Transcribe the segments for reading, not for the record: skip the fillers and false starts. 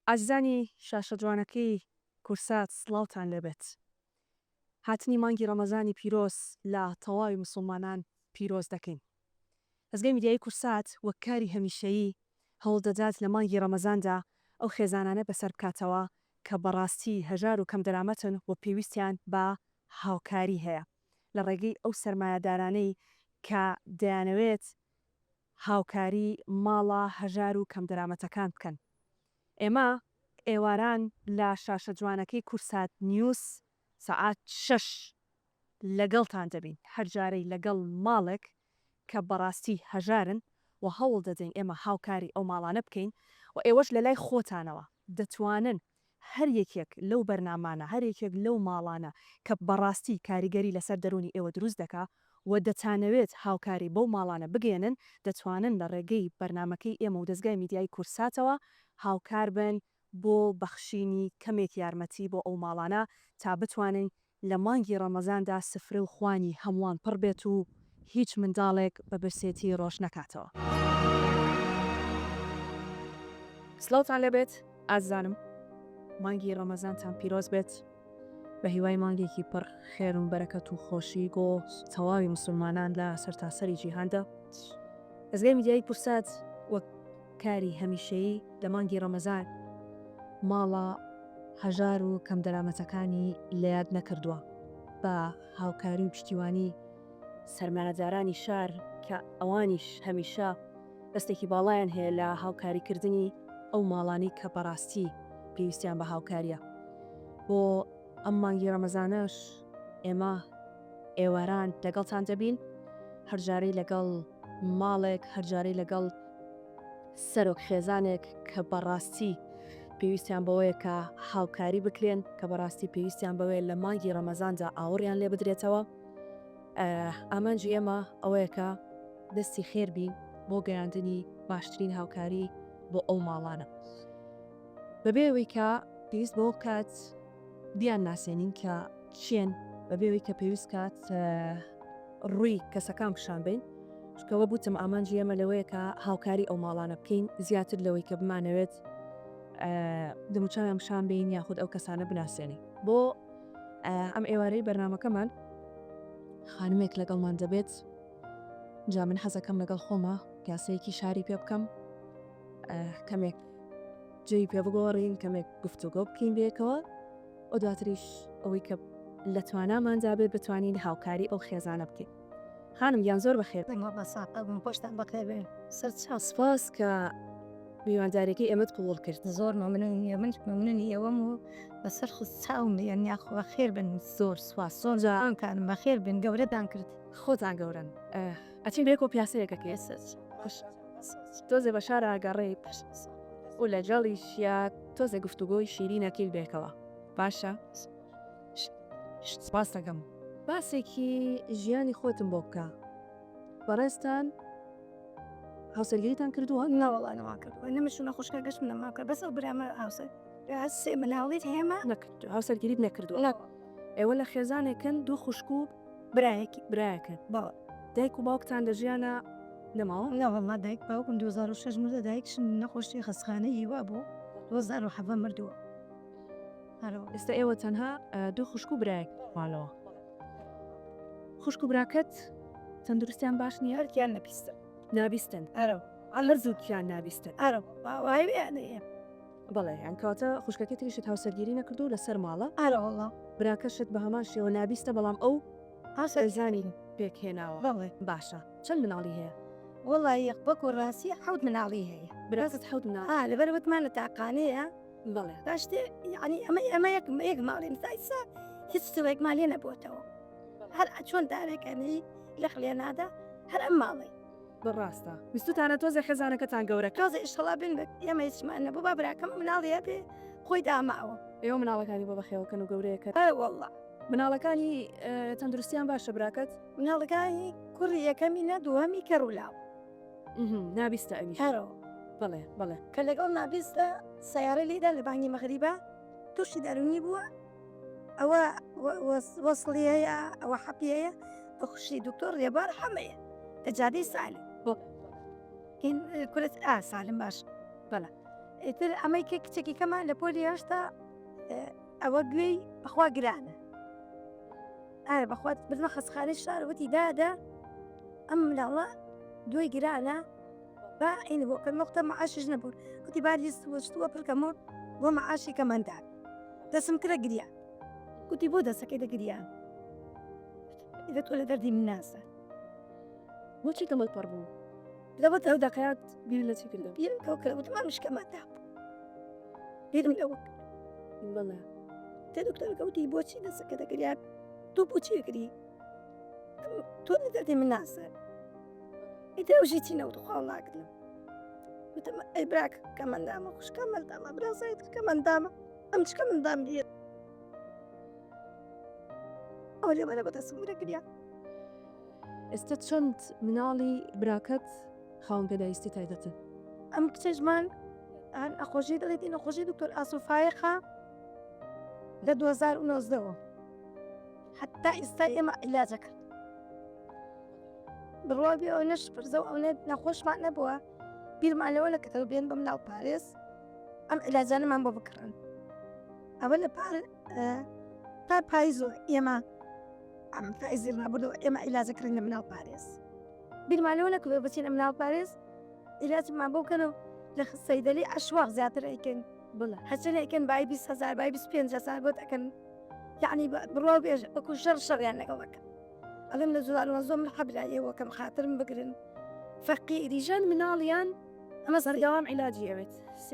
ئازیزانی شاشە جوانەکەی کورسات سڵاوتان لێبێت. هاتنی مانگی ڕەمەزانی پیرۆز لە تەواوی موسوڵمانان پیرۆز دەکەین. دەزگای میدیایی کورسات وەک کاری هەمیشەیی هەوڵدەدات لە مانگی ڕەمەزاندا ئەو خێزانانە بەسەر بکاتەوە کە بەڕاستی هەژار و کەمدەرامەتن و پێویستیان بە هاوکاری هەیە لە ڕێگەی ئەو سەرمایەدارانەی کە دەیانەوێت هاوکاری ماڵە هەژار و کەمدەرامەتەکان بکەن. ئێمە ئێواران لە شاشە جوانەکەی کورسات نیوز سەعات شەش لەگەڵتان دەبین، هەر جارەی لەگەڵ ماڵێک کە بەڕاستی هەژارن و هەوڵ دەدەین ئێمە هاوکاری ئەو ماڵانە بکەین و ئێوەش لەلای خۆتانەوە دەتوانن هەر یەکێک لەو بەرنامانە، هەر یەکێک لەو ماڵانە کە بەڕاستی کاریگەری لەسەر دەروونی ئێوە دروست دەکا و دەتانەوێت هاوکاری بەو ماڵانە بگەیەنن، دەتوانن لە ڕێگەی بەرنامەکەی ئێمە و دەزگای میدیایی کوردساتەوە هاوکار بن بۆ بەخشینی کەمێک یارمەتی بۆ ئەو ماڵانە تا بتوانین لە مانگی ڕەمەزاندا سفرە و خوانی هەمووان پڕ بێت و هیچ منداڵێک بە برسێتی ڕۆژ نەکاتەوە. سڵاوتان لێبێت ئازیزانم مانگی ڕەمەزانتان پیرۆز بێت بە هیوای مانگێکی پڕ خێر و بەرەکەت و خۆشی بۆ تەواوی موسوڵمانان لە سەرتاسەری جیهاندا. دەزگای میدیایی پورسات وەک کاری هەمیشەیی لە مانگی ڕەمەزان ماڵە هەژار و کەمدەرامەتەکانی لەیاد نەکردووە بە هاوکاری و پشتیوانی سەرمایەدارانی شار کە ئەوانیش هەمیشە دەستێکی باڵایان هەیە لە هاوکاریکردنی ئەو ماڵانەی کە بەڕاستی پێویستیان بە هاوکاریە بۆ ئەم مانگی ڕەمەزانەش ئێمە ئێواران لەگەڵتان دەبین هەرجارەی لەگەڵ ماڵێک هەرجارەی لەگەڵ سەرۆک خێزانێک کە بەڕاستی پێویستیان بەوەیە کە هاوکاری بکرێن کە بەڕاستی پێویستیان بەوەیە لە مانگی ڕەمەزاندا ئاوڕیان لێ بدرێتەوە ئامانجی ئێمە ئەوەیە کە دەستی خێر بین بۆ گەیاندنی باشترین هاوکاری بۆ ئەو ماڵانە بەبێ ئەوەی کە پێویست بەوە بکات بیان ناسێنین کە کێن بەبێ ئەوەی کە پێویست کات ڕووی کەسەکان پیشان بین چونکە وەک وتم ئامانجی ئێمە لەوەیە کە هاوکاری ئەو ماڵانە بکەین زیاتر لەوەی کە بمانەوێت دەموچاویان پیشان بین یاخود ئەو کەسانە بناسێنین بۆ ئەم ئێوارەی بەرنمەکەمان خانمێک لەگەڵمان دەبێت جا من حەزەکەم لەگەڵ خۆمە پیاسەیەکی شاری پێ بکەم کەمێک جێی پێ بگۆڕین کەمێک گفتوگۆ بکەین بەیەکەوە و دواتریش ئەوەی کە لە تواناماندا بێت بتوانین هاوکاری ئەو خێزانە بکەین. خانم گیان زۆر بەخێر بێی. وەڵا ساقە بم خۆشتان بەخێر بێن سەر چاو. سپاس کە میوانداریەکەی ئێمەت قبوڵ کرد. زۆر مەمنونی منیش مەمنونی ئێوەم و بەسەر چاوم یان یاخوا بەخێر بن. زۆر سپاس زۆر جوانتانم بەخێر بن گەورەتان کرد. خۆتان گەورەن. ئەچین بەیەکەوە پیاسەیەک ئەکەین. تۆزێ بە شارا گەڕێی و لەگەڵیشیا تۆزێ گفتوگۆی شیرین ئەکەین بەیەکەوە باشە؟ سپاست دەکەم. باسێکی ژیانی خۆتم بۆ بکە. بەڕێزتان هاوسەرگیریتان کردووە؟ نەوەڵا نەمان کردووە نە من شوونە خوشکەکەشم نەمان کرد بەس ئەو برامە هاوسەر سێ مناڵیت هێمە نەکردووە هاوسەرگیریت نەکردووە؟ نا. ئێوە لە خێزانێکن دوو خوشک و برایەکی برایەکن بەڵێ. دایک و باوکتان لە ژیانا نەماوە؟ نەوەڵا دایک باوکم 2006 مردە دایکشم نەخۆشی خەستخانەی هیوا بوو 2017 مردووە. ئێستا ئێوە تەنها دوو خوشک و برایەک مالەوە خوشک و براکەت تەندروستیان باش نییە؟ هەرکیان نەبیستن نابیستن ئەرە هەرزووکیان نابیستن ئەرە باوایانەیە بەڵێ یان کەواتە خوشکەکەی تریشت هاوسەرگیری نەکردو لەسەر ماڵە؟ ئەرە وەڵا. براکەشت بە هەمان شێوە نابیستە بەڵام ئەو هاوسەرگیری پێک هێناوە. بەڵێ. باشە چەند مناڵی هەیە؟ وەڵا یەک وەکو ڕاستی حەوت مناڵی هەیە. براکەت حەوت مناڵ؟ ئا لەبەر وتمان لە تاقانەیە. بەڵێ. باشتر یانی ئەمە ئەمە یەک یەک ماڵین تا ئیستا هیچ شتێکمان لێ نەبووەتەوە. هەر چۆن دارێکەنی لەخ لێ نادا هەر ئەم ماڵەی. ڕاستە ویستوتانە تۆزێ خێزانەکەتان گەورە کەن. تۆزێ ئیشەڵا بن بە ئێمە هیچمان نەبوو با براکەم مناڵی هەبێ خۆی داماوە. ئێوە مناڵەکانی بۆ بەخێوەکەن و گەورەیەکەن. ئەرێ وەڵا. مناڵەکانی تەندروستیان باشە براکەت؟ مناڵەکانی کوڕی یەکەمی نە دووهەمی کەڕ و لاو. نابیستە ئەویش. ئەرۆ. بەڵێ بەڵێ. کە لەگەڵ نابیستە سەیارە لێیدا لە بانگی مەغریبا تووشی دەروونی بووە ئەوە وەسڵی هەیە ئەوە حەپی هەیە بە خوشی دکتۆر ڕێبار حەمەیە لە جادەی سالم. بەڵێ. کورە ئا سالم باش. بەڵێ. ئیتر ئەمەی کە کچێکی کەمان لە پۆلی هەشتا ئەوە گوێی بەخوا گرانە ئارە بەخوا بردمە خەسخانەی شار وتی دادە ئەم مناڵە دوای گرانە با ئین بۆ کە نقطە معاشش نەبوو وتی با لیست وەشتووە پڕکەمەوە بۆ معاشی کەمەندا دەسم کرە گریا گوتی بۆ دەسەکەی دەگریا ئیدە تۆ لە دەردی من ناسە بۆچی دڵت پڕ بوو لەوە ئەو دەقەیات بیر لە چی کردم بیرم لەوە کرد وتم ئەم شکەمان دا بیرم لەوە کرد بەڵێ تێ دکتۆرەکە وتی بۆچی دەسەکە دەگریا تۆ بۆچی ئەگری تۆ لە دەردی من ناسە ئیتر ئەو ژیتی نەوت خوا ناگرم وتم ئەی براک کەمەندامە خوشکە مەندامە برازای کەمەندامە ئەم چکە مندام نییە ئەوە لێمانە بەدەستم ورەگریا ئێستا چەند مناڵی براکەت خاوەن پێداویستی تایبەتن؟ ئەم کچەشمان نەخۆشی دەڵێتی نەخۆشی دکتۆر ئاسۆ فایەقە لە 2019ەوە حتا ئێستا ئێمە عیلاجە کرد بڕوا بێ ئەو نەش پرزە و ئەو نەخۆشمان نەبووە بیرمان لەوە نەکردەوە بێن بە مناڵ پارێز ئەم عیلاجانەمان بۆ بکڕن ئەوە لە پار تا پاییز و ئێمە ئەم پاییزی ڕابردوو ئێمە عیلاجە کڕین لە مناڵ پارێز بیرمان لەوە نەکردەوە بچینە مناڵ پارێز عیلاجمان بۆ بکەن و لە سەیدەلی ئەشواق زیاتر ئەیکەن بڵێ هەرچەنە ئەیکەن بای 20 هزار بای 25 هزار بۆت ئەکەن یعنی بڕوا بێژ وەکو شەڕ شەڕیان لەگەڵ ئەکەن ئەڵێم لە زۆر زۆر من حەبرا ئێوەکەم خاترم بگرن فەقیری ژەن مناڵیان ئەمە بەردەوام عیلاجی ئەوێت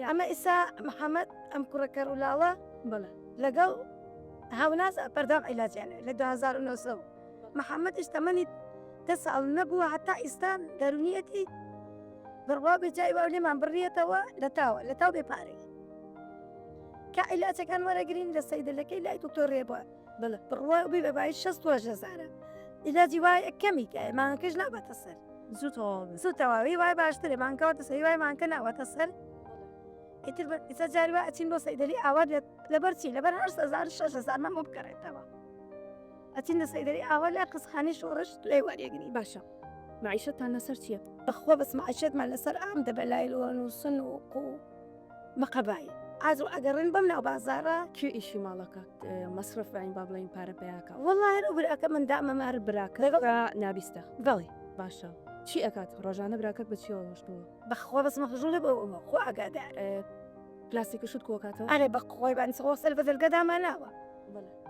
ئەمە ئیسا محەممەد ئەم کوڕە کەڕ و لاڵە بەڵێ لەگەڵ هاوناز بەردەوام عیلاجیان لە 2009 محەممەدیش تەمەنی دە ساڵ نەبووە هەتا ئیستا دەرونیەتی بڕوا بێ جای واو لێمان بڕیەتەوە لە تاوە لە تاو بێ پارەی کە عیلاجەکان وەرەگرین لە سەیدەلەکەی لای دکتۆر ڕێبوار بەڵێ بڕوا بێ بە بای 60 هەزارە عیلاجی وایە کەمی تایە مانگەکەش ناباتە سەر زوو تەواو بێ زوو تەواوی وای باشترە مانگەوەتە سەر وای مانگە ناوەتە سەر ئیتر ئیستا جاری وا ئەچین بۆ سەیدەلی ئاوات لەبەر چی لەبەر 8000 6000 مان بۆ بگەڕێتەوە ئەچین لە سەیدەلی ئاوا لە قسخانی شۆڕش لێ وەرێگری باشە معیشەتان لەسەر چییە؟ بەخوا بەس معیشەتمان لەسەر ئام دەبە لای لۆن و سن و قو مقەبای ئاز و ئەگەڕن بەم ناو بازاڕە کێ ئیشی ماڵەکە مەسرەف بەین با بڵێین پارە پەیاکە وەڵا هەر ئەو براکە من دامە مار براکە نابیستە بەڵێ باشە چی ئەکات ڕۆژانە براکەت بە چیەوە مەشغوڵە؟ بەخوا بەس مەشغوڵە بۆ ئەوە خوا ئاگادار پلاستیکە شت کۆکاتەوە ئەرێ بەخوای بان خۆ سەر بە دەرگە داماناوە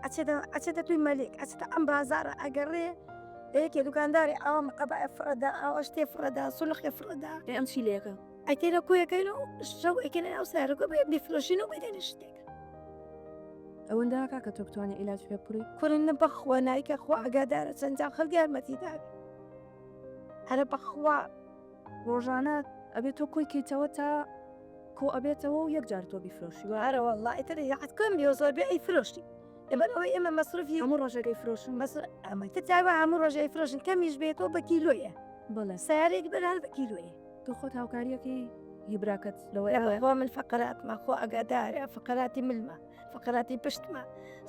ئەچێتە ئەچێتە توی مەلیک ئەچێتە ئەم بازاڕە ئەگەڕێ لە یەکێ دوکاندارێ ئاوا مقەبایە فڕەدا ئاوا شتێ فڕەدا سولخێ فڕەدا ئێ ئەم چی لێکە؟ ئەکەینە کۆیەکەین و شەو ئەکەینە ناو سەیارەکە بێ بیفرۆشین و بیدەینە شتێک. ئەوەندە کاکە تۆ بتوانی عیلاج پێ بکڕی؟ کوڕە نە بەخوا نایکە خوا ئاگادارە چەند جار خەڵک یارمەتی داوی ئەرە بەخوا. ڕۆژانە ئەبێ تۆ کۆی کەیتەوە تا کۆ ئەبێتەوە و یەک جار تۆ بیفرۆشی وایە؟ ئەرە وەڵا ئیتر یەعت کەم بێ و زۆر بێ ئەیفرۆشی لەبەر ئەوەی ئێمە مەسروفی هەموو ڕۆژێک ئەیفرۆشن؟ مەسر ئەمە ئیتر جای وا هەموو ڕۆژێ ئەیفرۆشن کەمیش بێتەوە بە کیلۆیە بەڵێ سەیارەیەک بەر هەر بە کیلۆیە. تۆ خۆت هاوکاریەکەی هی براکەت لەوەی ئەوەیە؟ بەخوا من فەقەراتمە خوا ئاگادارە فەقەراتی ملمە فەقەراتی پشتمە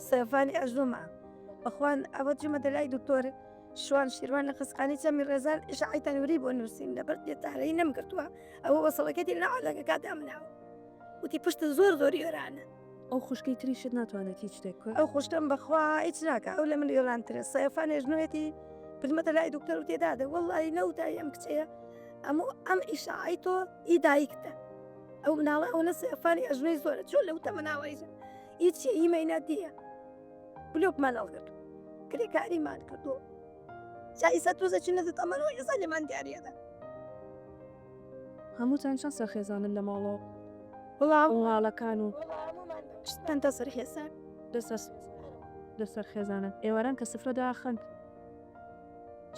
سەفانی ئەژنۆمە بەخوا ئەوە چوومە دەلای دکتۆر شوان شیروان لە خەستخانەی چەمی ڕێزان ئیشاعەی تەنوری بۆ نووسیم لەبەر بێتارەی نەمگرتووە ئەوە وەسڵەکەتی لە عەلەکەکە دامناوە وتی پشتت زۆر زۆر یۆرانە. ئەو خوشکەی تریشت ناتوانێت هیچ شتێک بکات؟ ئەو خوشکەم بەخوا هیچ ناکا ئەو لە من یۆرانترە سەفان ئێژنۆیەتی بردمەتە لای دکتۆر وتی دادە وەڵڵاهی نەوتای ئەم کچەیە ئەموو ئەم ئیشاعەی تۆ ئی دایکتە ئەو مناڵە ئەوەنە سەفانی ئەژنۆی زۆرە چۆن لەو تەمەناوە هیچ هی مەینەتیە بلۆکمان هەڵگرت کرێکاریمان کردو جا ئیسا تۆزە چینەتە تەمەنەوە ئێستا لێمان دیاریەدە. هەمووتان چەند سەر خێزانن لە ماڵەوە؟ وەڵا ماڵەکان و چەندە سەر خێزان؟ لەسەر خێزانن. ئێواران کە سفرە داخەن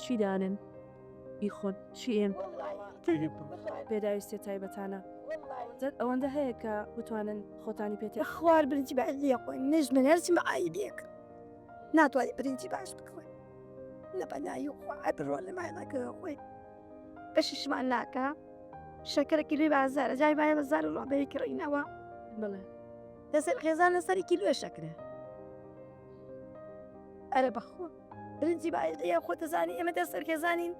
چی دانێن بیخۆن چی ئێن؟ پێداویستیە تایبەتانە ئەوەندە هەیە کە بتوانن خۆتانی پێ تێر. خوار برنجی بە عیدیە خۆین نش من هەرچی بە عیدیەک ناتوانانی برنجی باش بکڕێ لە بەلای خوا بڕۆ لە مایڵەکە خۆی بەشیشمان ناکە شەکرە کیلۆی بازارە جای باە بەزار و ڕابەی کڕینەوە بڵێ لەسەر خێزان لەسەری کیلۆ شەکرە ئەرە بەخوا برنجی بە عیدیە خۆ دەزانی ئێمە دەسەر خێزانین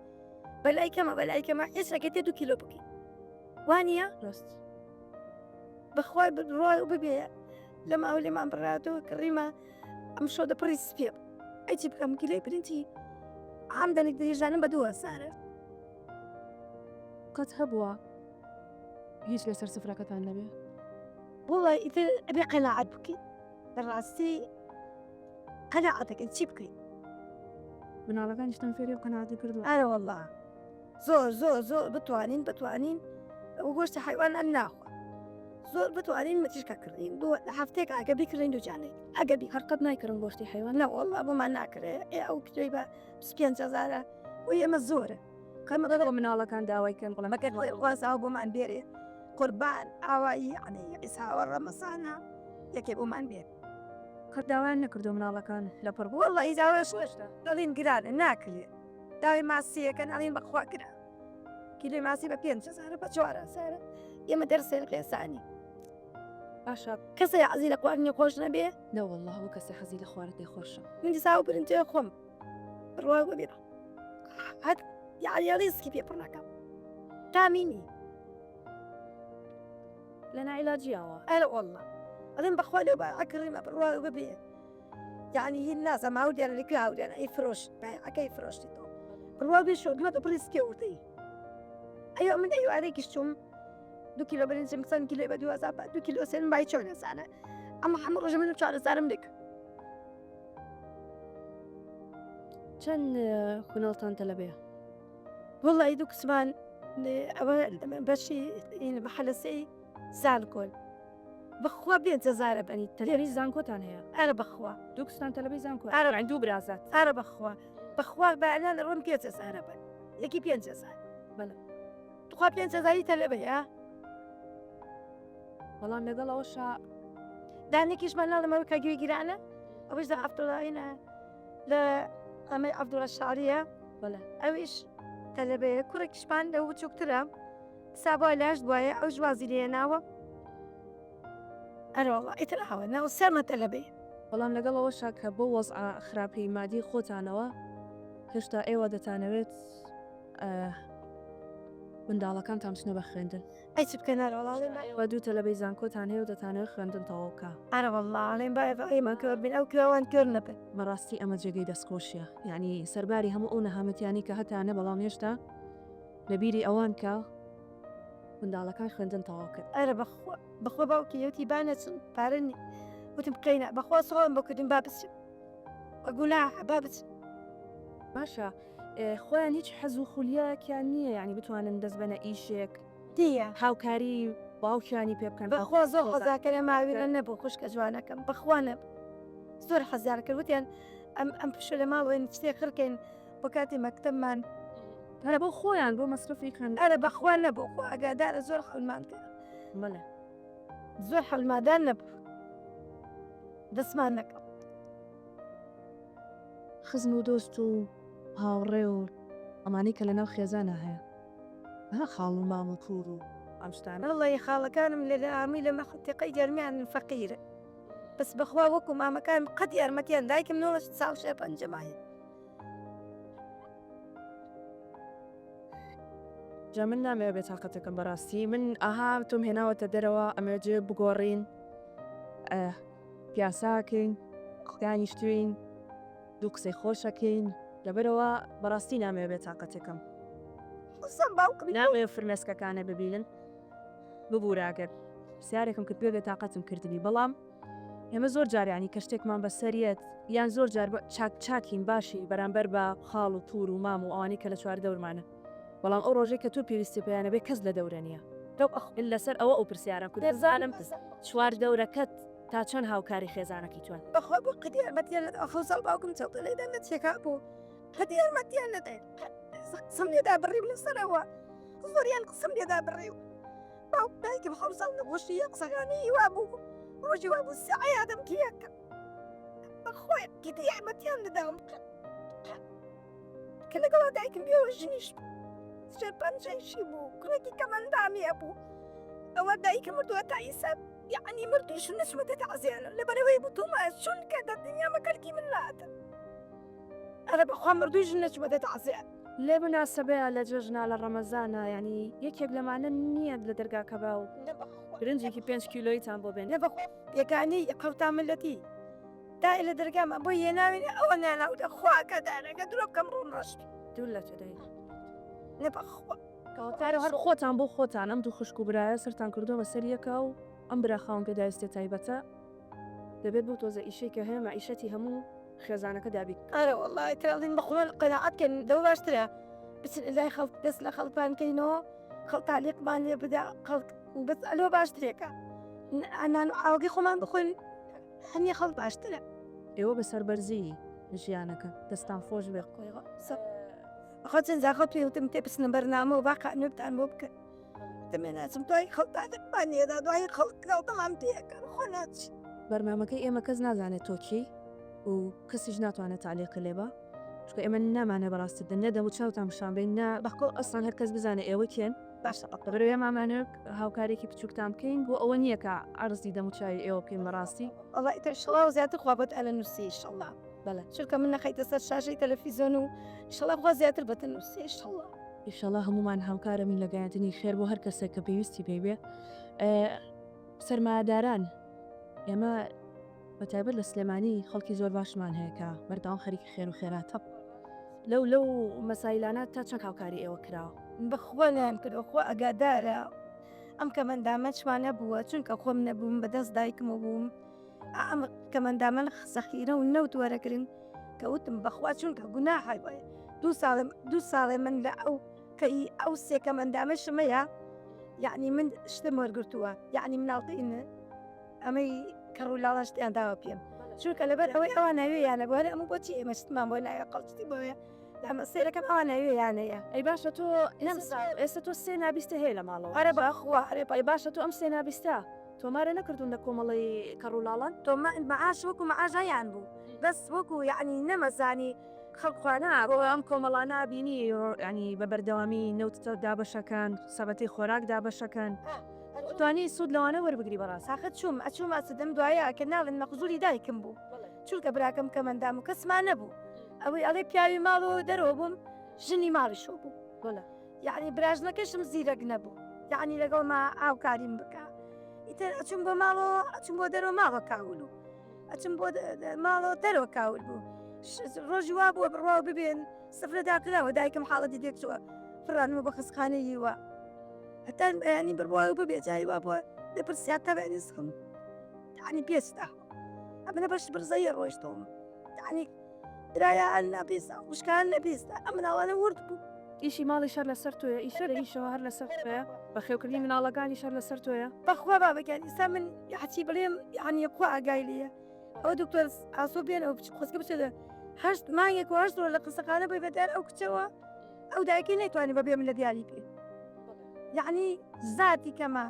بەلای کەمە بەلای کەمە هیچ شەکەتێ دو کیلۆ بکەین وانە ڕاست. بەخوای بڕوای و ببێ لە ماوە لێمان بڕاتەوە کڕیمە ئەم شەو دە پڕی سپێ ئەی چی بکەم کیلۆی برنجی عام دەنک درێژانم بە دوو هەزارە. قەت هەبووە هیچ لەسەر سفرەکەتان نەبێ؟ وەڵا ئیتر ئەبێ قەناعەت بکەی بەڕاستی قەناعەتەکەی چی بکەی. مناڵەکانیشتان فێری ئەو قەناعەتە کردووە؟ ئەرە وەڵا زۆر زۆر زۆر بتوانین بتوانین ئەو گۆشتی حیوان ئەم ناخوا زۆر بتوانین مەتیشکە کڕین بۆ لە هەفتەیەک ئەگە بیکڕین دوو جانێک ئەگە بی هەر قەت نایکڕن گۆشتی حیوان؟ نە وەڵا بۆمان ناکرێ ئێ ئەو کتێی بە 25 هەزارە بۆ ئێمە زۆرە قەمە بۆ مناڵەکان داوای کەن بڵێ مەگەر خواز ئاو بۆمان بێرێ قوربان ئاوایی یعنی ئیساوە ڕەمەزانە یەکێ بۆمان بێت. قەت داوایان نەکردووە مناڵەکان لە پڕ بوو؟ وەڵڵەهی داوایش دەڵێن گرانە ناکرێ داوای ماسیەکەن ئەڵێن بەخوا گران کیلۆی ماسی بە پێنج هەزارە بە چوار هەزارە ئێمە دەرسێن خێزانی باشە کەسێ حەزی لە خواردنی خۆش نەبێ؟ نە وەڵڵا هەموو کەسێ حەزی لە خواردنی خۆشە. من دیسا ئەو برنجەیە خۆم بڕوا بێ هەت یعنی ڕیسکی پێ پڕ نەکەم تامی نی. لە ناعیلاجییەوە. ئەرە واللە ئەڵێم بەخوا لەو بایعە کڕیمە بڕوا ببێ یعنی هی نازانم هاوردیانە لە کوێ هاوردیانە ئەی فرۆشت بایعەکەی فرۆشتیتەوە بڕوا بێ شۆردمە بە بڕی سکێ وردەی ئەیوە من ئەیوارێکیش چووم دو کیلۆ برنجم چەند کیلۆی بە 2000 بە دو کیلۆ سێنم بای چۆن هەزارە ئەمە هەموو ڕۆژە من 4000م لێک چەند خونەڵتان تەلەبەیە؟ وەڵی دوو کچمان ئەوە بەشی محەلەسەی زانکۆن بەخوا پێنج هەزارە بەنی تەلەبەی زانکۆتان هەیە؟ ئەرە بەخوا دوو کچتان تەلەبەی زانکۆ ئەرە دوو برازات ئەرە بەخوا بەخوا بەعلان ڕم پێنج هەزارە بن یەکی پێنج هەزار بەڵێ تخوا پێنج هەزاری تەلەبەیە بەڵام لەگەڵ ئەوەشا دانێکیشمان ناڵێمەوە کە گوێ گیرانە ئەوەش لە عەبدوڵڵاینە لە ئەمەی عەبدوڵڵا شاریە بەڵێ ئەویش تەلەبەیە کوڕێکیشمان لەو بچووکترە سابا لاش دوایە ئەو ژوازی لێناوە ئەرەوەڵا ئیتر ئاوە ناو سەرمە تەلەبەیە. بەڵام لەگەڵ ئەوەشا کە بەو وەزعە خراپەی مادی خۆتانەوە هێشتا ئێوە دەتانەوێت منداڵەکانتان بچنە بە خوێندن. ئەی چ بکەن ئەرەوەڵا ئەڵێن با. ئێوە دوو تەلەبەی زانکۆتان هەیە و دەتانەوێت خوێندن تەواو بکا. ئەرەوەڵا ئەڵێن با ئێمە کۆر بین ئەو کوێوان کۆر نەبن. بەڕاستی ئەمە جێگەی دەستخۆشیە یانی سەرباری هەموو ئەو نەهامەتیانەی کە هەتانە بەڵام هێشتا لە بیری ئەوان کە منداڵەکان خوێندن تەواو کرد. ئەرە بەخوا بەخوا باوکی وتی با نەچم پارە نیە وتم قەینا بەخوا سڵاوم بۆ کردم با بچم بە گوناحە با بچم. باشە خۆیان هیچ حەز و خولیایەکیان نییە یانی بتوانن دەست بەنە ئیشێک نییە هاوکاری باوکیانی پێ بکەن بەخوا زۆر حەزاکەرە ماویرە نەبوو خوشکە جوانەکەم بەخوا نەبوو زۆر حەزیان کرد وتیان ئەم ئەم پشە لە ماڵەوەین شتێک خڕکەین بۆ کاتی مەکتەبمان ئەرە بۆ خۆیان بۆ مەسرەفی خوێندن ئەرە بەخوا نەبوو خوا ئاگادارە زۆر حەولمان کرد بەڵێ زۆر حەولمادان نەبوو دەستمان نەکەوت. خزم و دۆست و هاوڕێ و ئەمانەی کە لەناو خێزانا هەیە ها خاڵ و مام و پوور و ئەم شتانە. وەڵڵەهی خاڵەکانم لە لامی لە مەنتیقەی گەرمیانن فەقیرن بەس بەخوا وەکو مامەکانم قەت یارمەتیان دایکم 98 ساڵ شێرپەنجە مایە. جا من نامەوێ بێتاقەتەکەم بەڕاستی من ئەها تۆم هێناوەتە دەرەوە ئەمەوێ جێ بگۆڕین پیاساکەین دانیشتوین دوو قسەی خۆشەکەین لەبەرەوە بەڕاستی نامەوێ بێتاقەتەکەم قسەم باوکم نامەوێ فرمێسکەکانە ببینن ببورە ئەگەر پرسیارێکم کرد بێ بێتاقەتم کردبی بەڵام ئێمە زۆر جار یانی کە شتێکمان بەسەر یەت یان زۆر جار چاک چاکین باشین بەرامبەر بە خاڵ و پوور و مام و ئەوانەی کە لە چوار دەورمانن بەڵام ئەو ڕۆژەی کە تۆ پێویستی پێیانە بێ کەس لە دەورە نییە من لەسەر ئەوە ئەو پرسیارەم کرد بزانم چوار دەورەکەت تا چەند هاوکاری خێزانەکەی تۆن. بەخوا بۆ قەت یارمەتیان نەدا ئەخۆ ساڵ باوکم چەوتە لێدان لە چێکا بوو قەت یارمەتیان نەداین قەت قسەم لێدا بڕیم لەسەرەوە زۆریان قسەم لێدا بڕیم باوک دایکم حەوت ساڵ نەخۆشی یە قسەکانی وا بوو ڕۆژی وا بوو سێ عیادەم کێکە بەخوای قەت یارمەتیان نەدام قەت کە لەگەڵ دایکم بێوە ژنیش بوو شێرپەنجەیشی بوو کوڕێکی کەمەندامی هەبوو ئەوە دایکم مردووە تا ئیسا یعنی مردووش نەچمەتە تەعزیانە لەبەرەوەی بوتومە چونکە دە دنیامە کەلکی من ناتن ئەرە بەخوا مردووی ژن نەچمەتە تەعزیان. لێ مناسەبەیە لە جەژنا لە ڕەمەزانا یانی یەکێک لەمانە نییە لە دەرگاکە با و. نە بەخوا. برنجێکی پێنج کیلۆیتان بۆ بێنێ. نە بەخوا پێکانی قەوتا ملەتی تا لە دەرگامان بۆی هێناوین ئەوە ناناوتە خوا ئاگادارە گە درۆ بکەم ڕووم ڕەش بێ. دوور لە تۆ دایک. نە بەخوا. کەواتە هەر خۆتان بۆ خۆتان ئەم دوو خوشک و برایە سەرتان کردووە بە سەر یەکا و ئەم برا خاوەن پێداویستیە تایبەتە دەبێت بەو تۆزە ئیشەی کە هەیە مەعیشەتی هەموو خێزانەکە دابین بکات. ئەرێ وەڵا ئیتر ئەڵێن بە خۆمان قەناعەت کەین لەوە باشترە بچین لای خەڵک دەست لە خەڵکمان کەینەوە خەڵک تالیقمان لێ بدا خەڵک بەس لەوە باشترێکە نان و ئاوەکەی خۆمان بخۆین هەنیە خەڵک باشترە. ئێوە بە سەربەرزی ژیانەکە دەستان خۆش بێ. بەخوا چەند جار خەڵک پێی وتم تێ بچنە بەرنامە و با قانوبتان بۆ بکەن دەمێ ناچم دوای خەڵک تالیقمان لێدا دوای خەڵک گاڵتەمان پێ ئەکەن خۆ ناچین. بەرنامەکەی ئێمە کەس نازانێت تۆ کێی و کەسیش ناتوانێت تەعلیقی لێ با چونکە ئێمە نامانەوێ بەڕاستی نە دەموچاوتان پیشان بەین نە بەخۆ ئەسڵەن هەر کەس بزانێ ئێوە کێن باشە لەبەرئەوەی ئێمە ئەمانەوێت هاوکاریەکی بچوکتان بکەین بۆ ئەوە نییە کە عەرزی دەموچاوی ئێوە بکەین بەڕاستی. وەڵا ئیتر شڵاو زیاتر خوا بۆت ئەنوسی ئیشەڵا. بەڵێ. چونکە من نەخەیتە سەر شاشەی تەلەفیزۆن و ئیشەڵا خوا زیاتر بۆت ئەنوسی ئیشەڵا. ئیشەڵا هەموومان هاوکارەبین لە گەیاندنی خێر بۆ هەر کەسێک کە پێویستی پێی بێ. سەرمایەداران ئێمە بە تایبەت لە سلێمانی خەڵکی زۆر باشمان هەیە کە بەردەوام خەریکی خێر و خێراتە. لەو لەو مەسایلانە تا چەند هاوکاری ئێوە کراوە؟ بەخوا نەیان کردوە خوا ئاگادارە ئەم کەمەندامە چمان نەبووە چونکە خۆم نەبووم بەدەست دایکمەوە بووم ئەم کەمەندامە زەخیرە و نەوت وەرەگرن کە وتم بەخوا چونکە گوناحە دوو ساڵێ دوو ساڵێ من لە ئەو کە ئی ئەو سێ کەمەندامە شمەیە یعنی من شتم وەرگرتووە یعنی مناڵتین ئەمەی کەڕ و لاڵە شتیان داوە پێم چونکە لەبەر ئەوەی ئەوان ناوێیانە بۆ هەر ئەمە بۆچی ئێمە شتمان بۆ ناوێ قەڵچتی بۆیە ئەمە سێرەکەم ئەوان ناوێیانەیە ئەی باشە تۆ ئێستا تۆ سێ نابیستە هەیە لە ماڵەوە ئەرە بەخوا ئەرێ ئەی باشە تۆ ئەم سێ نابیستە تۆمارە نەکردوون لە کۆمەڵەی کەڕ و لاڵان؟ تۆمار مەعاش وەکو مەعاش هەیان بوو بەس وەکو یەعنی نەمەزانی خەڵک خوا نا بۆ ئەم کۆمەڵانە بینی یەعنی بە بەردەوامی نەوت دابەشەکەن سەبەتەی خۆراک دابەشەکەن توانی سوود لەوانە وەربگری بەڕاست. ئاخر چووم ئەچووم ئەچدم دوایە کە ناڵێن مەخزوری دایکم بوو چونکە براکەم کەمەندام و کەسمان نەبوو ئەوەی ئەڵێ پیاوی ماڵەوە دەرەوە بووم ژنی ماڵیشەوە بوو بەڵێ. یەعنی براژنەکەشم زیرەک نەبوو یەعنی لەگەڵما هاوکاریم بکا ئیتر ئەچوم بۆ ماڵەوە ئەچوم بۆ دەرەوە ماڵە کاول و ئەچم بۆ ماڵەوە دەرەوە کاول بوو ڕۆژی وا بووە بڕواو ببێن سفرە داکراوە دایکم حاڵەتی تێکچووە فڕانمە بۆ خەسخانەی هیوا هەتا بەیانی بڕواو ببێ جاری وا بووە لە پرسیار تا بەیانی سخم یعنی پێستا ئەمنە بەش بڕزەیە ڕۆیشتەوەم یعنی برایان نەبیستە خوشکان نەبیستە ئەم مناڵانە ورد بوو. ئیشی ماڵیش هەر لەسەر تۆیە ئیشە لە ئیشەوە هەر لەسەر تۆیە بەخێوکردنی مناڵەکانیش هەر لەسەر تۆیە. بەخوا بابە گیان ئیستا من هەرچی بڵێم یەعنی خوا ئاگای لێیە ئەوە دکتۆر ئاسۆ بێنەوە بچ خۆزگە بچێتە هەشت مانگێک و هەشت ڕۆژ لە قسەخانە بووی بەدار ئەو کچەوە ئەو دایکی نەیتوانی بەبێ من لە دیاری پێ یەعنی زاتی کەمە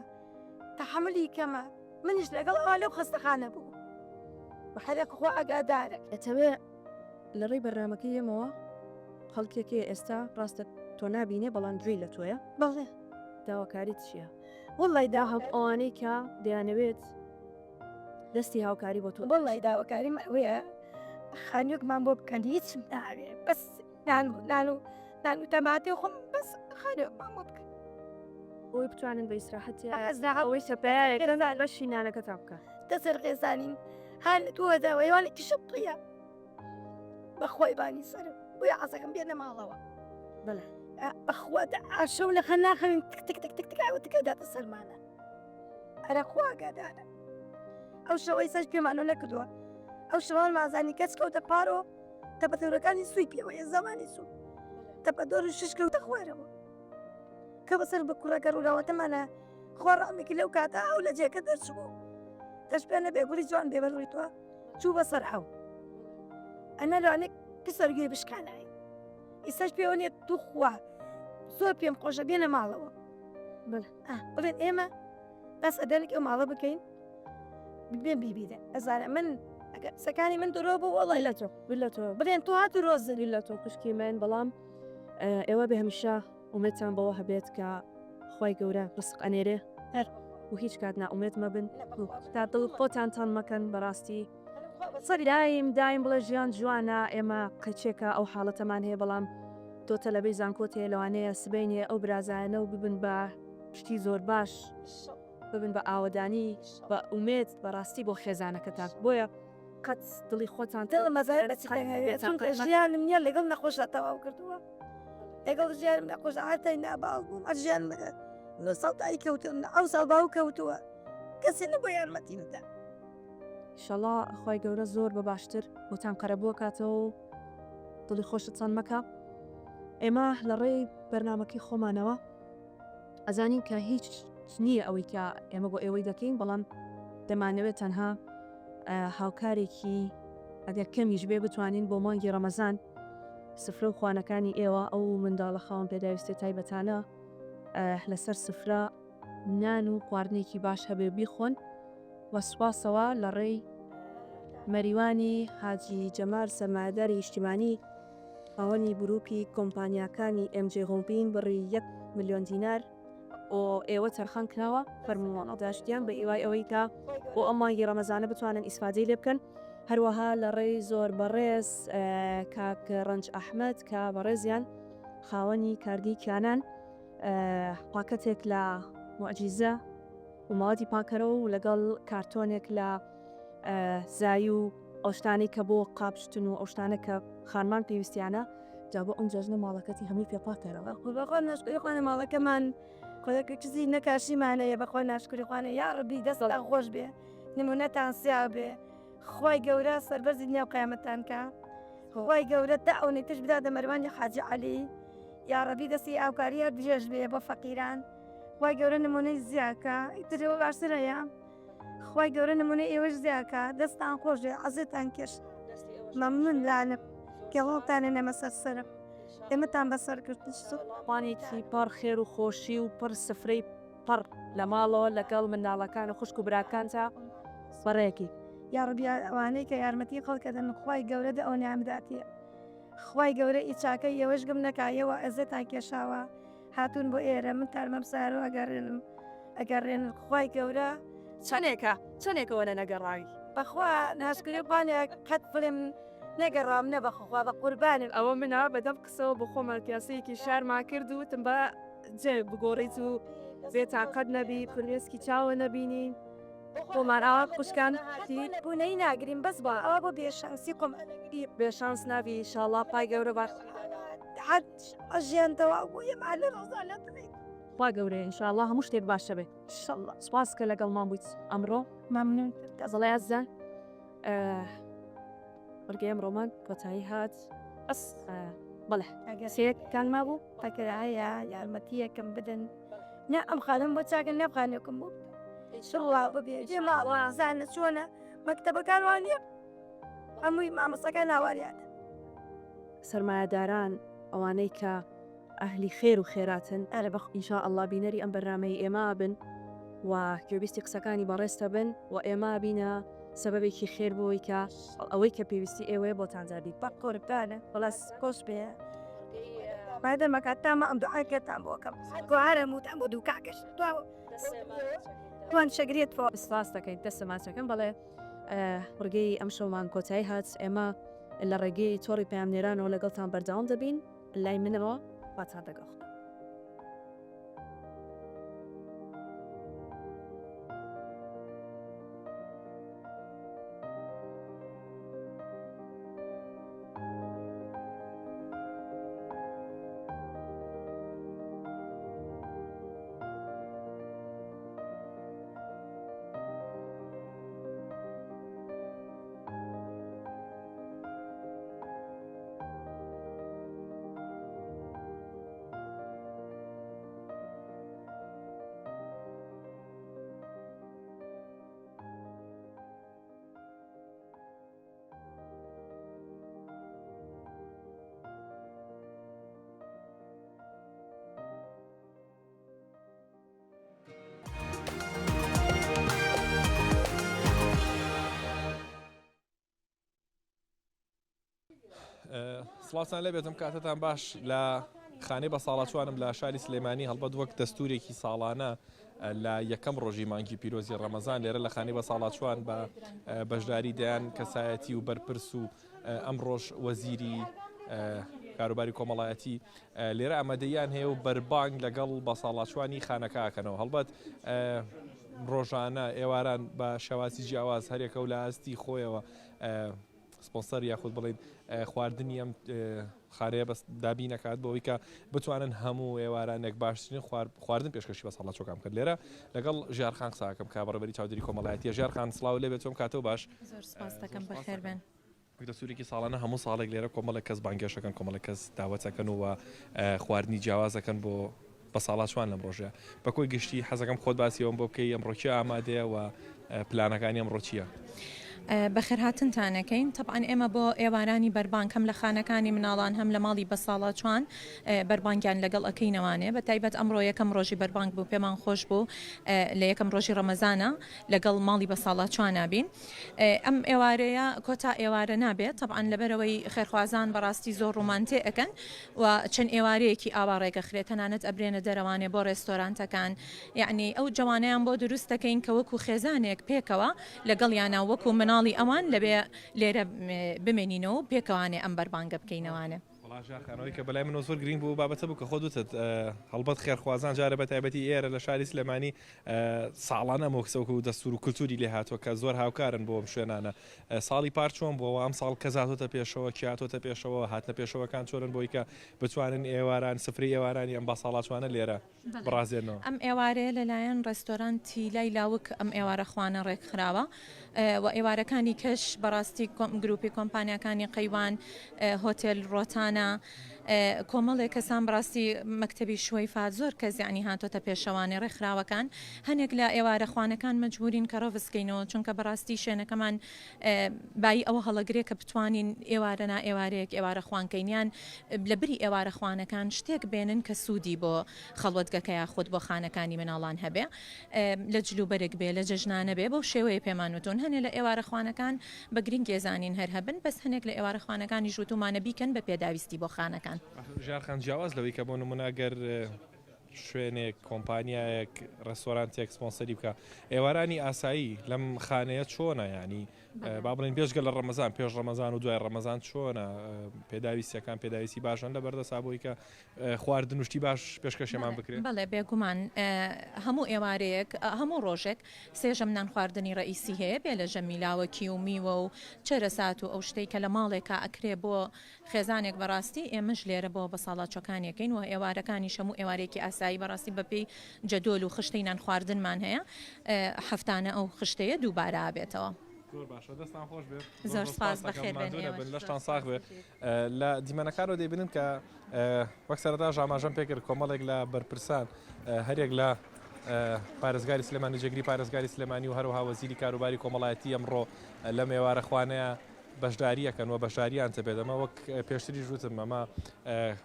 تەحەمولی کەمە منیش لەگەڵ ئەوان لەو خەستەخانە بوو هەرێک خوا ئاگادارە. ئەتەوێ لە ڕێی بەرنامەکەی ئێمەوە خەڵکێک هەیە ئێستا ڕاستە تۆ نابینێ بەڵام گوێی لە تۆیە. بەڵێ. داواکاریت چییە؟ وەڵای دا هەم ئەوانەی کە دەیانەوێت دەستی هاوکاری بۆ تۆ. وەڵای داواکاریم ئەوەیە خانووێکمان بۆ بکەن هیچم ناوێ بەس نان و نان و نان و تەماتەی خۆم بەس خانووێکمان بۆ بکەن. بۆی بتوانن بە ئیسراحەت ئەوەی سەپایەک بەشی نانەکەتان بکە. دەسەر خێزانین هان دووەداوە هێوانێکی شەقیە بەخوای بانی سەرم بۆیە عەزەکەم بێنە ماڵەوە بەڵێ بەخوا ئاشەو لە خە ناخەوین تک تک تک تک تک ئەوە تکە داتە سەرمانە ئەرە خوا ئاگادارە ئەو شەوەی سەر پێمانەوە نەکردووە ئەو شەوان مازانی کەس کەوتە پارۆ تەپەتەورەکانی سوی پێوەیە زەمانی سوو تەپەدۆر و شش کەوتە خوارەوە کە بەسەر بە کوڕەکە ڕووداوەتەمانە خوا ڕەحمێکی لەو کاتە ئەو لە جێگە دەرچبوو دەش پێ نەبێ گوڵی جوان بێ بەر ڕووی تۆ چوو بەسەر ئەو ئەنە لەوانەیە کسەر گوێ بشکانای ئیسەش پێوە نیە توخوا زۆر پێم خۆشە بێنە ماڵەوە بڵێن ئێمە بەس ئەدەنێک ئەو ماڵە بکەین بێن بیبیرە ئەزانە من ئەگەر قسەکانی من درۆ بوو وەڵای لە تۆ لە تۆ بڵێن تۆ هات درۆزن لە تۆ خوشکی من بەڵام ئێوە بێ هەمیشە ئومێدتان بەوە هەبێت کە خوای گەورە ڕزق ئەنێرێ هەر و هیچ کات نائومێد مەبن تا دڵ خۆتان تەنگ مەکەن بەڕاستی دایم دایم بڵێ ژیان جوانە ئێمە قەچێکە ئەو حاڵەتەمان هەیە بەڵام تۆ تەلەبەی زانکۆت هەیە لەوانەیە سبەینێ ئەو برازایانە و ببن بە شتی زۆر باش. ببن بە ئاوەدانی بە ئومێد بەڕاستی بۆ خێزانەکەتان بۆیە قەت دڵی خۆتان دڵم ئەزانێت بە چی دەهەوێت چونکە ژیانم نییە لەگەڵ نەخۆشە تەواو کردووە لەگەڵ ژیانم نەخۆش هەتای ناباڵ بووم هەر ژیانم نۆ ساڵ دایک کەوتم ئەو ساڵ باوک کەوتووە کەسێ نەبوو یارمەتی بدا. ئیشەڵا خوای گەورە زۆر بە باشتر بۆتان قەرەبوو ئەکاتەوە و دڵی خۆشتان مەکە ئێمە لە ڕێی بەرنامەکەی خۆمانەوە ئەزانین کە هیچ نییە ئەوەی کە ئێمە بۆ ئێوەی دەکەین بەڵام دەمانەوێت تەنها هاوکارێکی ئەگەر کەمیش بێ بتوانین بۆ مانگی ڕەمەزان سفرە و خوانەکانی ئێوە ئەو منداڵە خاوەن پێداویستیە تایبەتانە لەسەر سفرە نان و خواردنێکی باش هەبێ بیخۆن و سوپاسەوە لە ڕێی مەریوانی حاجی جەمال سەرمایەداری نیشتیمانی خاوەنی گروپی کۆمپانیاکانی ئێم جەی هۆڵدین بڕی یەک ملیۆن دینار بۆ ئێوە تەرخان کراوە فەرموو داشتیان بە هیوای ئەوەی کە بۆ ئەم مانگی ڕەمەزانە بتوانن ئیسفادەی لێ بکەن هەروەها لە ڕێی زۆر بەڕێز کاک ڕەنج ئەحمەد کە بەڕێزیان خاوەنی کارگەی کیانان پاکەتێک لە موعجیزە و مەوادی پاکەرەوە و لەگەڵ کارتۆنێک لە زای و ئەو شتانەی کە بۆ قاپ شتن و ئەو شتانە کە خانمان پێویستیانە جا بۆ ئەم جەژنە ماڵەکەتی هەمووی پێ پاکەرەوە. بەخوا ناشکری خوانە ماڵەکەمان خۆیەکە کزی نەکاشیمان هەیە بەخوا ناشکری خوانە یاڕەبی دەستتان خۆش بێ نمونەتان سیا بێ خوای گەورە سەربەرزی دنیا و قیامەتان کا خوای گەورە تا ئەونەی ترش بداتە مەروانی حاجی عەلی یاڕەبی دەستی هاوکاری هەر درێژ بێ بۆ فەقیران خوای گەورە نمونەی زیاکە ئیتر ئەوە باشتر هەیە خوای گەورە نمونەی ئێوەش زیاکە دەستان خۆش بێ عەزێتان کێش مەمنون لانم کێڵتانە نەمە سەر سەرم ئێمەتان بەسەر کرد خوانێکی پڕ خێر و خۆشی و پڕ سفرەی پڕ لە ماڵەوە لەگەڵ منداڵەکان و خوشک و براکانتا بەڕێکی. یاڕەبی ئەوانەی کە یارمەتی خەڵک ئەدەن خوای گەورە دە ئەونەیان بداتێ خوای گەورە ئی چاکەی ئێوەش گم نەکا ئێوە ئەزێتان کێشاوە هاتوون بۆ ئێرە من تارمەم سارۆ ئەگەڕێنم ئەگەڕێنن خوای گەورە. چەنێکە چەنێکە وەنە نەگەڕاوی. بەخوا ناشکری خوانە قەت بڵێم نەگەڕاوم نە بەخوا بە قوربانم. ئەوە منە بەدەم قسەوە بۆ خۆمان پیاسەیەکی شارمان کرد و وتم با جێ بگۆڕیت و بێ تاقەت نەبی فرمێسکی چاوە نەبینی خۆمان ئاوا خوشکان بوونەی ناگرین بەس بە ئەوە بۆ بێ شانسی خۆمان نەگرین. بێ شانس نابی ئیشاڵا خوای گەورە باش. ژیان تەواو بوو ئێمە لە ڕۆزانە دەبین. خوا گەورەیە ئینشاڵا هەموو شتێک باشە بێ. ئینشاڵا. سوپاس کە لەگەڵمان بوویت ئەمڕۆ. مەمنون. دەڵێ ئازیزان بڕگەی ئەمڕۆمان کۆتایی هات. بەس بەڵێ سێیەکتان مابوو؟ ئەگەر هەیە یارمەتیەکم بدەن نە ئەم خانم بۆ چاکە نە خانێکم بۆ شڵا ببێ جێ ماڵە زانە چۆنە مەکتەبەکان وان نییە هەمووی مامۆستاکان هاواریانە. سەرمایەداران ئەوانەی کە ئەهلی خێر و خێراتن ئەرە بەخ. ان شاء اللە بینەری ئەم بەرنامەی ئێمە بن و گوێبیستی قسەکانی بەڕێزتە بن و ئێمە بینە سەبەبێکی خێر بۆی کە ئەوەی کە پێویستی ئێوەیە بۆتان دابین. بەقوربانت وەڵا خۆش بێ مادەمەکە تامە ئەم دوعاکەتان بۆ کەم گوارە موتان بۆ دووکاکەش توان شەگرێت فۆ. سپاس دەکەین دەستە ماچەکەم بەڵێ بڕگەی ئەمشەومان کۆتایی هات ئێمە لە ڕێگەی تۆڕی پەیامنێرانەوە لەگەڵتان بەردەوام دەبین لای منەوە خواتان لەگەڵ. سڵاوتان لێبێت ئەم کاتەتان باش لە خانەی بە ساڵاچوانم لە شاری سلێمانی هەڵبەت وەک دەستورێکی ساڵانە لە یەکەم ڕۆژی مانگی پیرۆزی ڕەمەزان لێرە لە خانەی بە ساڵاچوان بە بەشداری دەیان کەسایەتی و بەرپرس و ئەمڕۆش وەزیری کاروباری کۆمەڵایەتی لێرە ئامادەیان هەیە و بەربانگ لەگەڵ بەساڵاچوانی خانەکە ئەکەنەوە هەڵبەت. ڕۆژانە ئێواران بە شێوازی جیاواز هەرێکە و لە ئاستی خۆیەوە سپۆنسەر یاخود بڵین خواردنی ئەم خانەیە بەس دابین ئەکات بۆ ئەوەی کە بتوانن هەموو ئێوارانێک باشترین خواردن پێشکەشی بە ساڵاچۆکان بکەن لێرە لەگەڵ ژیار خان قسە ئەکەم کە بەڕێوەبەری چاودێری کۆمەڵایەتیە ژیار خان سڵاو لێ بێت چۆن کاتەو باش زۆر سپاس دەکەم بەخێر بێن. وەک دەستوورێکی ساڵانە هەموو ساڵێک لێرە کۆمەڵێک کەس بانگهێشت ئەکەن کۆمەڵێک کەس داوەت ئەکەن و خواردنی جیاواز ئەکەن بۆ بەساڵاچوان لەم ڕۆژەیا. بە کۆی گشتی حەزەکەم خۆت باسی ئەوەم بۆ بکەی ئەمڕۆ کێ ئامادەیە و پلانەکانی ئەمڕۆ چییە؟ بەخێرهاتنتان ئەکەین. تەبعەن ئێمە بۆ ئێوارانی بەربانگ هەم لە خانەکانی مناڵان هەم لە ماڵی بەساڵاچوان بەربانگیان لەگەڵ ئەکەینەوانێ بە تایبەت ئەمڕۆ یەکەم ڕۆژی بەربانگ بوو پێمان خۆش بوو لە یەکەم ڕۆژی ڕەمەزانە لەگەڵ ماڵی بەساڵاچوانا بین. ئەم ئێوارەیە کۆتا ئێوارە نابێت تەبعەن لەبەرئەوەی خێرخوازان بەڕاستی زۆر ڕوومان تێ ئەکەن و چەند ئێوارەیەکی ئاوا ڕێکەخرێت تەنانەت ئەبرێنە دەرەوانێ بۆ ڕێستۆرانتەکان یەعنی ئەو جەوانەیان بۆ دروست دەکەین کە وەکو خێزانێک پێکەوە لەگەڵیانا وەکو مناڵی ئەوان لەوێ لێرە بمێنینەوە و پێکەوانێ ئەم بەربانگە بکەینەوانێ. وەڵا ژیار خان ئەوەی کە بەلای منەوە زۆر گرینگ بوو بابەتە بوو کە خۆت وتت هەڵبەت خێرخوازان جارێ بە تایبەتی ئێرە لە شاری سلێمانی ساڵانە ئەم وەکسە وەکو دەستور و کلتوری لێ هاتووە کە زۆر هاوکارن بۆ ئەم شوێنانە ساڵی پار چۆن بووە و ئەمساڵ کەس هاتۆتە پێشەوە کێ هاتۆتە پێشەوە هاتنە پێشەوەکان چۆنن بۆی کە بتوانن ئێواران سفرەی ئێوارانی ئەم باساڵاچوانە لێرە بڕازێنەوە. ئەم ئێوارەیە لەلایەن ڕێستۆرانتی لای لاوک ئەم ئێوارە خوانە ڕێکخراوە و ئێوارەکانی کەش بەڕاستی گروپی کۆمپانیاکانی قەیوان، هۆتێل ڕۆتانا، کۆمەڵێک کەسان بەڕاستی مەکتەبی شوەیفات زۆر کەس یەعنی هاتۆتە پێشەوانێ ڕێکخراوەکان هەنێک لە ئێوارە خوانەکان مەجبورین کە ڕەفز کەینەوە چونکە بەڕاستی شوێنەکەمان بایی ئەوە هەڵەگرێ کە بتوانین ئێوارە نا ئێوارەیەک ئێوارە خوان کەین یان لە بری ئێوارە خوانەکان شتێک بێنن کە سوودی بۆ خەڵوەتگەکە یاخود بۆ خانەکانی مناڵان هەبێ لە جل و بەرگ بێ لە جەژنانە بێ بەو شێوەیە پێمان وتون هەنێ لە ئێوارە خوانەکان بە گرنگ ئێزانین هەر هەبن بەس هەنێک لە ئێوارە خوانەکانیش وتومانە بیکەن بە پێداویستی بۆ خانەکان. ژیار خان جیاواز لەوەی کە بۆ نمونە گەر شوێنێک، کۆمپانیایەک، ڕێستۆرانتێک سپۆنسەری بکا ئێوارانی ئاسایی لەم خانەیە چۆنە یانی با بڵێین بێجگە لە ڕەمەزان پێش ڕەمەزان و دوای ڕەمەزان چۆنە پێداویستیەکان پێداویستی باشن لە بەردەسا بۆی کە خواردن و شتی باش پێشکەشێمان بکرێت؟ بەڵێ بێگومان هەموو ئێوارەیەک هەموو ڕۆژێک سێ ژەم نان خواردنی ڕەئیسی هەیە بێ لە ژەمی لاوەکی و میوە و چەرەسات و ئەو شتەی کە لە ماڵێکا ئەکرێ بۆ خێزانێک بەڕاستی ئێمەش لێرە بۆ بەساڵاچۆکان یەکەین و ئێوارەکانیش هەموو ئێوارەیەکی ئاسایی بەڕاستی بەپێی جەدۆل و خشتەی نان خواردنمان هەیە هەفتانە ئەو خشتەیە دووبارە ئەبێتەوە. زۆر باشە دەستان خۆش بێت زۆر سپاس بەخێر بێن ئێوەش. لەشتان ساغ بێ لە دیمەنەکانەوە دەیبینن کە وەک سەرەتاش ئاماژەم پێکرد کۆمەڵێک لە بەرپرسان هەریەک لە پارێزگاری سلێمانی جێگری پارێزگاری سلێمانی و هەروەها وەزیری کاروباری کۆمەڵایەتی ئەمڕۆ لەم ئێوارەخوانەیە بەشداریەکەن و بەشداریان تەبێت ئەمە وەک پێشتریش وتم ئەمە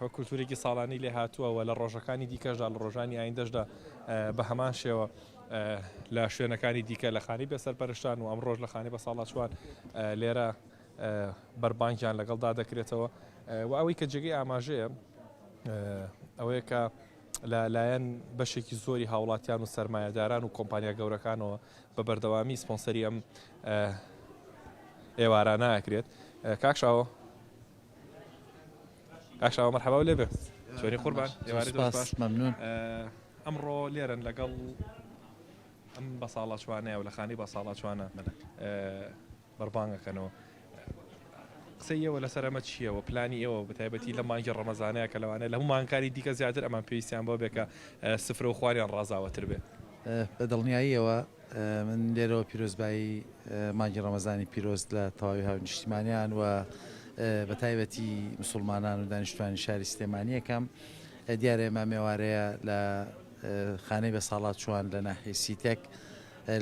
وەک کولتوورێکی ساڵانی لێ هاتووە و لە ڕۆژەکانی دیکەشدا لە ڕۆژانی ئایندەشدا بە هەمان شێوە لە شوێنەکانی دیکە لە خانی بێسەرپەرشتان و ئەمڕۆژ لە خانی بە ساڵاچوان لێرە بەربانگیان لەگەڵدا دەکرێتەوە و ئەوەی کە جێگەی ئاماژەیە ئەوەیە کە لە لایەن بەشێکی زۆری هاوڵاتیان و سەرمایەداران و کۆمپانیا گەورەکانەوە بە بەردەوامی سپۆنسەری ئەم ئێوارانە ئەکرێت کاک شاوە کاک شاوە مەرحەبا لێ بێ چۆنی قوربان ئێوارەی باش مەمنون ئەمڕۆ لێرەن لەگەڵ ئەم بەساڵاچوانەیە و لە خانی بەساڵاچوانە بەربانگەکەنەوە. قسەی ئێوە لەسەر ئەمە چییە و پلانی ئێوە بە تایبەتی لەم مانگی ڕەمەزانەیە کە لەوانەیە لە هەموو مانگەکانی دیکە زیاتر ئەمان پێویستیان بەوە بێ کە سفرە و خواریان ڕازاوەتر بێ؟ بە دڵنیاییەوە من لێرەوە پیرۆزبایی مانگی ڕەمەزانی پیرۆز لە تەواوی هاونیشتیمانیان و بە تایبەتی مسوڵمانان و دانیشتوانی شاری سلێمانی ئەکەم. دیارە ئێمە ئەم ئێوارەیە لە خانەی بەساڵاچووان لە ناحیەی سیتەک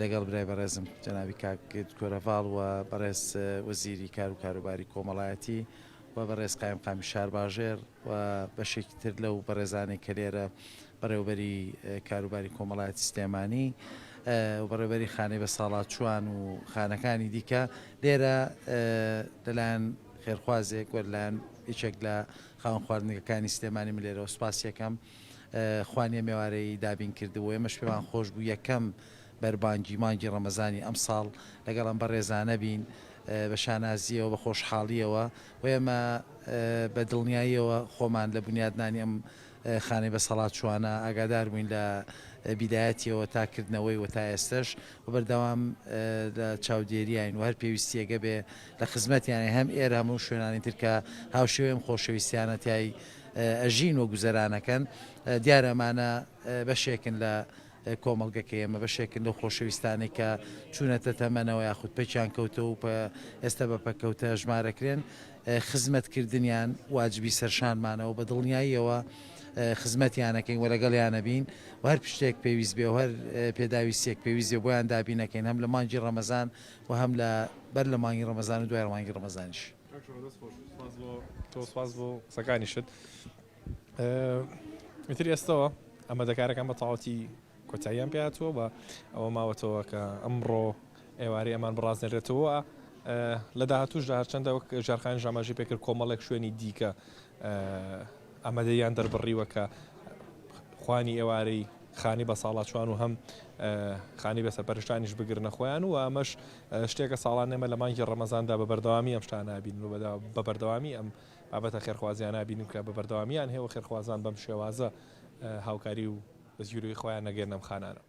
لەگەڵ برای بەڕێزم جەنابی کاک دکتۆر هەڤاڵ و بەڕێز وەزیری کار و کاروباری کۆمەڵایەتی و بەڕێز قایمقامی شارباژێڕ و بەشێکی تر لەو بەڕێزانەی کە لێرە بەڕێوەبەری کاروباری کۆمەڵایەتی سلێمانی و بەڕێوەبەری خانەی بەساڵاچووان و خانەکانی دیکە لێرە لەلایەن خێرخوازێک و لەلایەن یەکێک لە خاوەن خواردنگەکانی سلێمانی من لێرەوە سوپاسی ئەکەم خوانی مێوارەی دابین کردبوو، ئێمەش پێمان خۆش بوو یەکەم بەربانگی مانگی ڕەمەزانی ئەمساڵ لەگەڵ ئەم بەڕێزانە بین بە شانازییەوە بە خۆشحاڵییەوە و ئێمە بە دڵنیاییەوە خۆمان لە بونیادنانی ئەم خانەی بەسەڵاتچووانە ئاگادار بووین لە. بیدایەتیەوە تا کردنەوەی و تا ئێستەش و بەردەوام لە چاودێریاین و هەر پێویستیەگە بێ لە خزمەتیانین هەم ئێرە هەم ئەو شوێنانی تر کە هاوشێوەی ئەم خۆشەویستیانە تیای ئەژین و گوزەرانەکەن دیارە ئەمانە بەشێکن لە کۆمەڵگەکەی ئێمە بەشێکن لەو خۆشەویستانەی کە چوونەتە تەمەنەوە یاخود پەکیان کەوتە و ئێستا بە پەککەوتە ژمارەکرێن خزمەتکردنیان واجبی سەرشانمانە و بە دڵنیاییەوە خزمەتیان ئەکەین و لەگەڵیان ئەبین و هەر پشتێک پێویست بێ و هەر پێداویستیەک پێویست بێ بۆیان دابین ئەکەین هەم لە مانگی ڕەمەزان و هەم لە بەر لە مانگی ڕەمەزان و دوای مانگی ڕەمەزانیش. کاک شۆڕە دەست خۆش سپاس بۆ تۆ سپاس بۆ قسەکانیشت. ئیتر ئێستەوە ئامادەکارەکان بە تەواوەتی کۆتاییان پێ هاتووە و ئەوە ماوەتەوە کە ئەمڕۆ ئێوارەی ئەمان بڕازێنرێتەوە لە داهاتووشدا هەرچەندە وەک ژارخانیش ئاماژەی پێکرد کۆمەڵێک شوێنی دیکە ئامادەییان دەربڕیوە کە خوانی ئێوارەی خانی بە ساڵاچوان و هەم خانی بە سەرپەرشتانیش بگرنە خۆیان و ئەمەش شتێکە ساڵان ئێمە لە مانگی ڕەمەزاندا بە بەردەوامی ئەم شتانە بینن و بە بەردەوامی ئەم بابەتە خێرخوازیانە بینن کە بە بەردەوامیان هەیە و خێرخوازان بەم شێوازە هاوکاری و دەستگیرۆیی خۆیان نەگەیەننە ئەم خانانە.